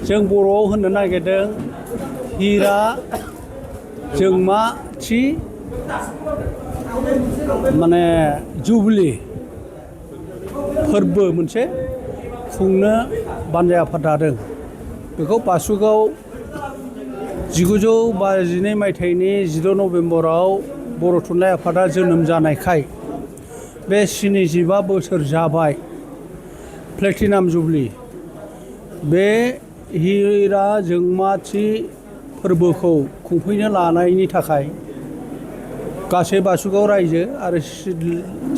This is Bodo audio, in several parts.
जों बर'आव होननो नागिरदों हिरा जोंमाथि माने जुबलि फोरबो मोनसे खुंनो बानजाय आफाद दादों। बेखौ बासुगाव 1952 मायथाइनि 16 नभेम्बराव बर' थुनलाइ आफादा जोनोम जानायखाय बे 75 बोसोर जाबाय प्लेटिनाम जुबलि। बे हिरा जोंमाथि फोरबोखौ खुंफैनो लानायनि थाखाय गासै बासुगाव रायजो आरो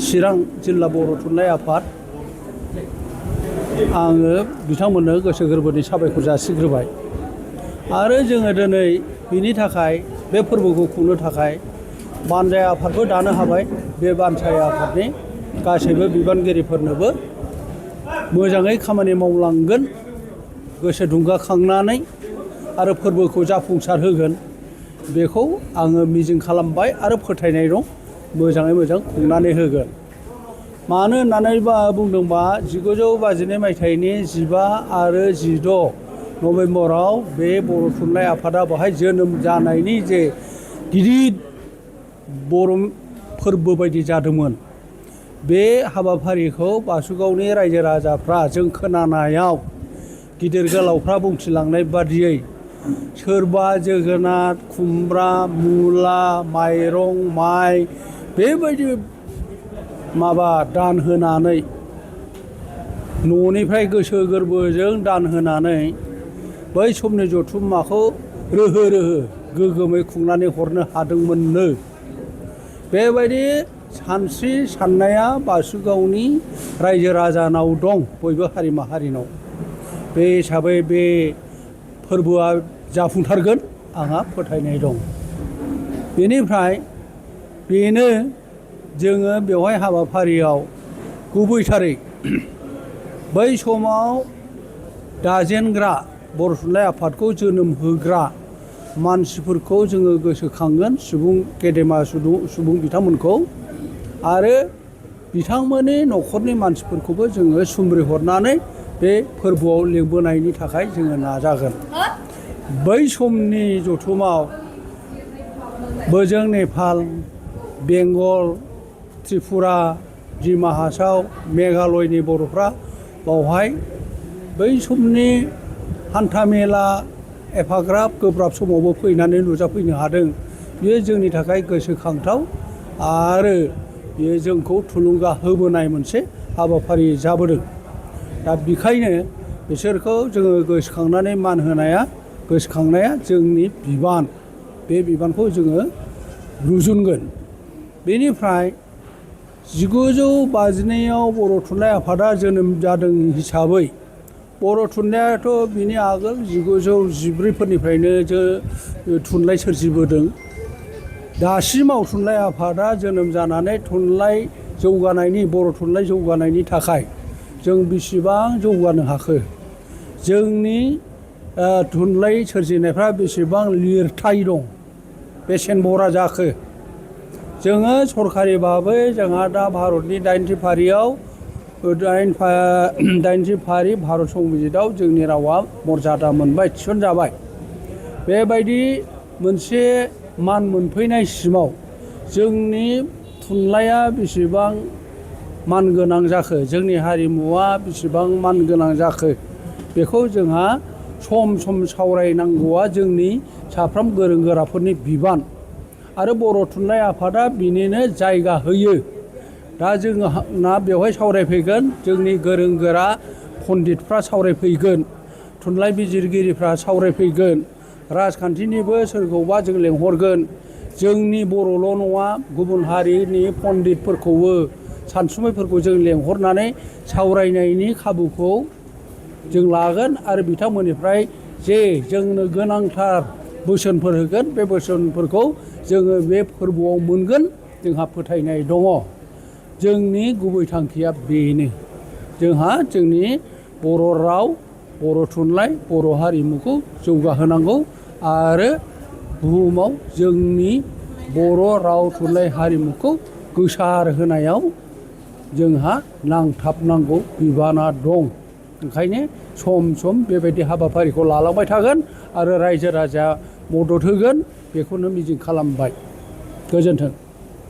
चिरां जिल्ला बर' थुनलाइ आफाद आङो बिथांमोननो गोसो गोरबोनि साबायखर जासिग्रोबाय। आरो जोङो दिनै बिनि थाखाय बे फोरबोखौ खुंनो थाखाय बानजाय आफादबो दानो हाबाय। बे बानजाय आफादनि गासैबो बिबानगिरिफोरनोबो मोजाङै खामानि मावलांगोन, गोसो दुंगाखांनानै आरो फोरबोखौ जाफुंसार होगोन बेखौ आङो मिजिं खालामबाय आरो फोथायनाय दं मोजाङै मोजां खुंनानै होगोन। मानो होननानै बुंदोंबा 1952 मायथाइनि 15 आरो 16 नभेम्बराव बे बर' थुनलाइ आफादा बेहाय जोनोम जानायनि जे गिदिर बर' फोरबो बायदि जादोंमोन। बे हाबाफारिखौ बासुगावनि रायजो राजाफ्रा जों खोनानायाव गिदिर गोलावफ्रा बुंथिलांनाय बादियै सोरबा जोगोनार, खुमब्रा, मुला, माइरं, माइ बेबायदि दान होनानै न'निफ्राय गोसो गोरबोजों दान होनानै बै समनि जथुम्माखौ रोहो रोहो गोगोमै खुंनानै हरनो हादोंमोननो। बेबायदि सानस्रि साननाया बासुगावनि रायजो राजानाव दं, बयबो हारि माहारिनाव। बे हिसाबै बे फोरबोआ जाफुंथारगोन आंहा फोथायनाय दं। बेनिफ्राय बेनो जोङो बेवहाय हाबाफारियाव गुबैथारै बै समाव दाजेनग्रा बर' थुनलाइ आफादखौ जोनोम होग्रा मानसिफोरखौ जोङो गोसोखांगोन, गेदेमा सुबुं बिथांमोनखौ, आरो बिथांमोननि न'खरनि मानसिफोरखौबो जोङो सुमब्रि हरनानै बे फोरबोआव लिंबोनायनि थाखाय जोङो नाजागोन। बै समनि जथुमाव बोजों नेपाल, बेंगल, त्रिपुरा, दिमा हासाव, मेघालयनि बर'फ्रा बावहाय बै समनि हान्था मेला एफाग्राब गोब्राब समावबो फैनानै नुजाफैनो हादों। बेयो जोंनि थाखाय गोसोखांथाव आरो बेयो जोंखौ थुलुंगा होबोनाय मोनसे हाबाफारि जाबोदों। दा बेखायनो बिसोरखौ जोङो गोसोखांनाया जोंनि बिबान। बे बिबानखौ जोङो रुजुनगोन। बेनिफ्राय 1952आव बर' थुनलाइ आफादा जोनोम जादों हिसाबै बर' थुनलाइयाथ' बिनि आगोल 1914फोरनिफ्रायनो थुनलाइ सोरजिबोदों। दासिमाव थुनलाइ आफादा जोनोम जानानै बर' थुनलाइ जौगानायनि थाखाय जों बेसेबां जौगानो हाखो, जोंनि थुनलाइ सोरजिनायफ्रा बेसेबां लिरथाय दं, बेसेन बरा जाखो। जोङो सरखारि भाबै जोंहा दा भारतनि 8थि फारियाव 8थि फारि भारत संबिजितआव जोंनि रावा मर्यादा मोनबाय, थिसनजाबाय। बेबायदि मोनसे मान मोनफैनायसिमाव जोंनि थुनलाइया बेसेबां मानगोनां जाखो, जोंनि हारिमुवा बेसेबां मानगोनां जाखो, बेखौ जोंहा सम सम सावरायनांगौआ जोंनि साफ्रोम गोरों गोराफोरनि बिबान। आरो बर' थुनलाइ आफादा बिनिनो जायगा होयो। दा जोंना बेवहाय सावरायफैगोन जोंनि गोरों गोरा पण्डितफ्रा सावरायफैगोन, थुनलाइ बिजिरगिरिफ्रा सावरायफैगोन, राजखान्थिनिबो सोरखौबा जों लेंहरगोन। जोंनि बर'ल' नङा, गुबुन हारिनि पण्डितफोरखौबो, सानसुमैफोरखौ जों लेंहरनानै सावरायनायनि खाबुखौ जों लागोन आरो बिथांमोननिफ्राय जे जोंनो गोनांथार बोसोनफोर होगोन, बे बोसोनफोरखौ जोङो बे फोरबोआव मोनगोन जोंहा फोथायनाय दङ। जोंनि गुबै थांखिया बेनो। जोंहा जोंनि बर' राव, बर' थुनलाइ, बर' हारिमुखौ जौगाहोनांगौ आरो बुहुमाव जोंनि बर' राव, थुनलाइ, हारिमुखौ गोसार होनायाव जोंहा नांथाबनांगौ बिबाना दं। ओंखायनो सम सम बेबायदि हाबाफारिखौ लालांबाय थागोन आरो रायजो राजाया मदद होगोन बेखौनो मिजिं खालामबाय। गोजोन्थों।